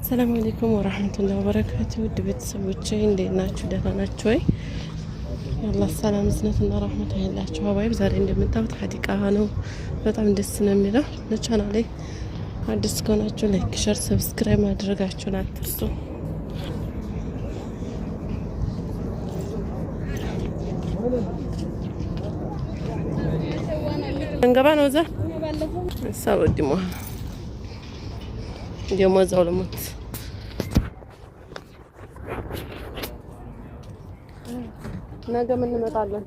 ሰላም አለይኩም ወራህመቱላሂ ወበረካቱ። ውድ ቤተሰቦቼ እንዴት ናችሁ? ደህና ናችሁ ወይ? የአላህ ሰላም እዝነትና ረህመት አይላችሁ። ሀባይብ ዛሬ እንደምታዩት ሀዲቃ ነው። በጣም ደስ ነው የሚለው። ለቻናሌ አዲስ ከሆናችሁ like፣ share፣ subscribe ማድረጋችሁን አትርሱ። እንገባ ነው እዛ ሳወዲሞ ደግሞ እዛው ልሞት። ነገ ምን እንመጣለን።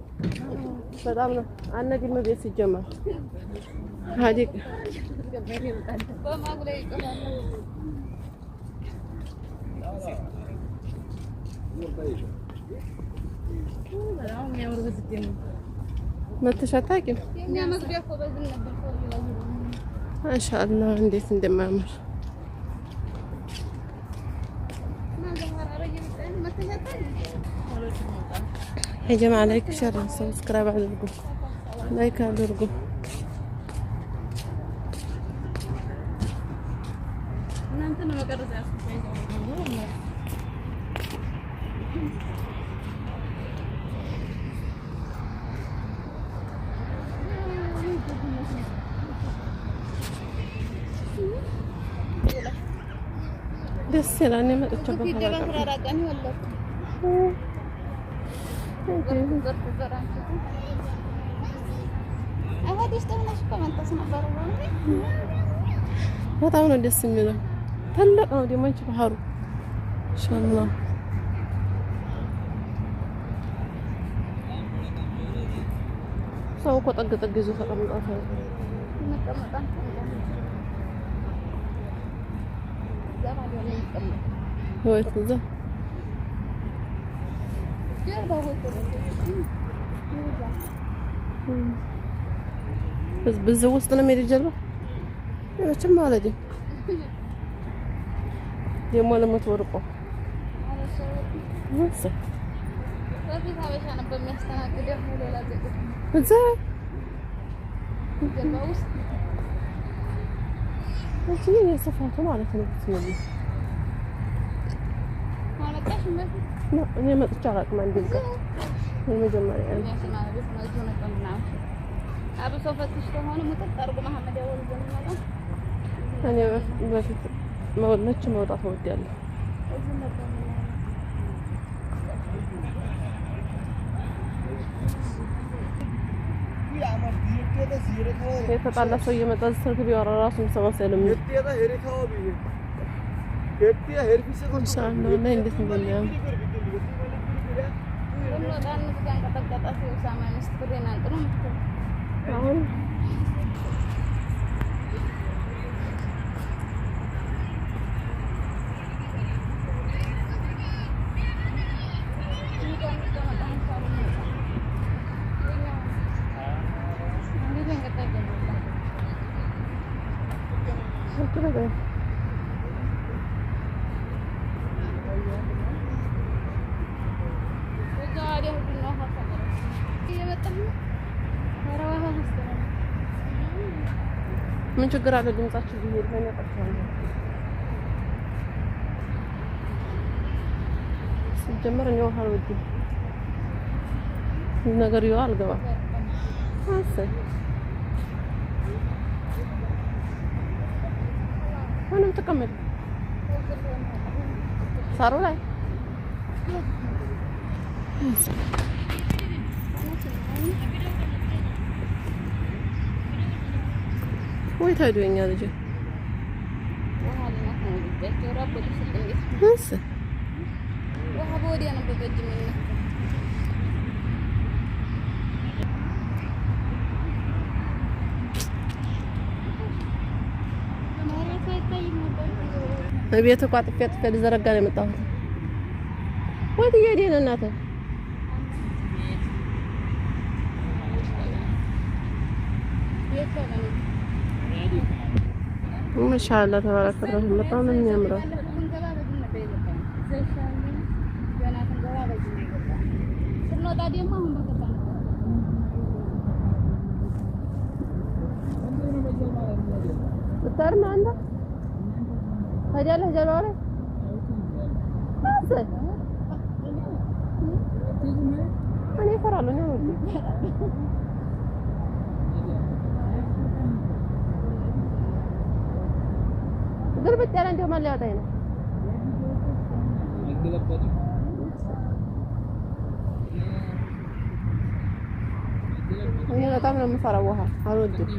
በጣም ነው አነግም ቤት ሲጀመር ሀዲቅ መተሽ አታውቂም? ማሻአላህ እንዴት እንደማያምር። يا جماعة like share subscribe አድርጉ፣ like አድርጉ። ደስ ይላል። እኔ መጥቼበት አላውቅም። በጣም ነው ደስ የሚለው። ትልቅ ነው ደግሞ አንቺ ባህሩ ኢንሻአላህ። ሰው እኮ ጠግ ጠግ ይዞ ተቀምጧል። እዛ በዚህ ውስጥ ነው የሚሄድ ጀልባ መቼም አልሄድም። ደግሞ ለሞት ወርቆ እዛ የስፋቱ ማለት ነው። እኔ መጥቼ አላውቅም። አንድ ቀን የመጀመሪያ እኔ በፊት መች መውጣት እወዳለሁ። የተጣላ ሰው እየመጣ ስልክ ቢያወራ እራሱ የሚሰማ ሰው የለም። ኢንሻአላህ እና እንዴት እንደሚያምር። አሁን ምን ችግር አለ? ድምጻችሁ ቢሄድ ለኔ ቀርቷል። ሲጀመር እኔ ውሃ አልወድም። ነገር ይኸው አልገባም። አሰይ ምንም ተቀመጥ ሳሩ ላይ። ወይ ታዲያ የኛ ልጅ ቤት እኮ አጥፌ አጥፌ ልዘረጋ ነው የመጣሁት። ወይት እየሄደ ነው እናትህ? ማሻአላ ተባረከ ረህማን በጣም ነው የሚያምረው። ልታርም አንተ ሄዳለህ ጀልባው ላይ እኔ እፈራለሁ። እኔ አልወድም። ግልብጥ ያለ እንዲያው ማን ሊያወጣኝ ነው? እኔ በጣም ነው የምፈራው፣ ውሃ አልወድም።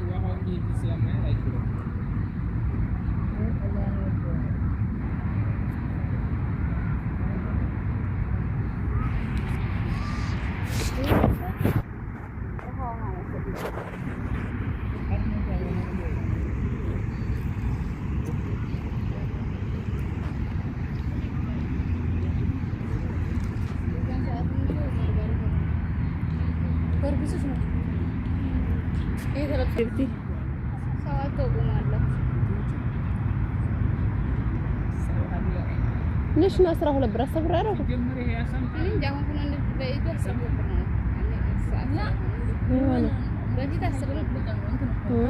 ليش ناس راحوا لبرا صبر راحوا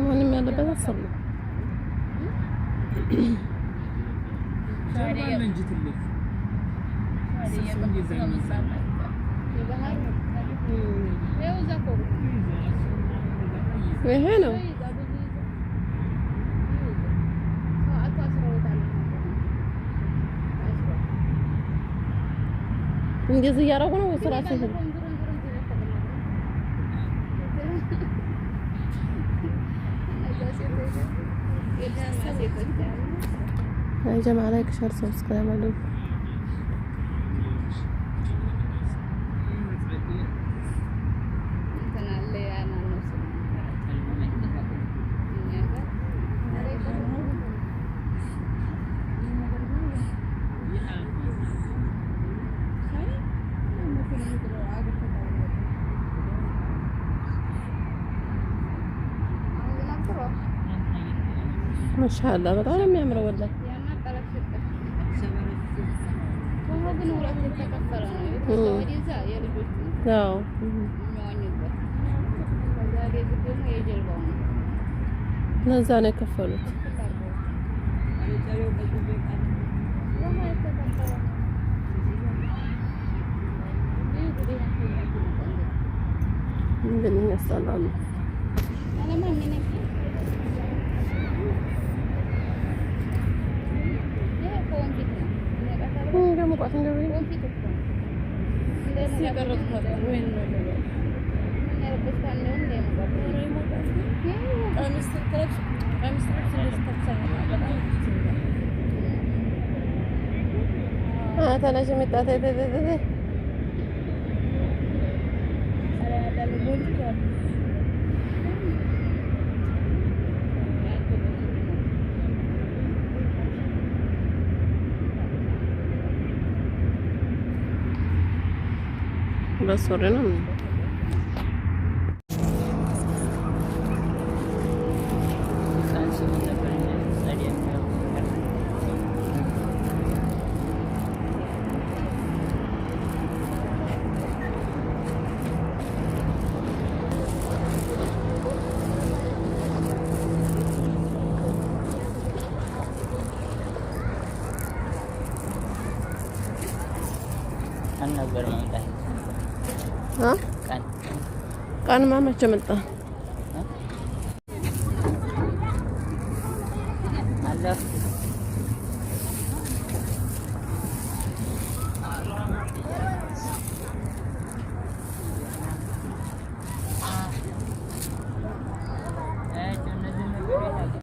ምንም ያለበት አስር ነው። ይሄ ነው። እንደዚህ እያደረጉ ነው ወይስ እራሱ ይሄ يا جماعة like share subscribe አድርጉ። ማሻአላ በጣም ነው የሚያምረው ወላሂ። ለዛ ነው የከፈሉት። ምንድን ያስጠላሉ። ተነሽ የሚጣ ተይ ተይ ተይ በሶሪ ነው። ነበር መምጣት ቀንማ መቼ መጣ?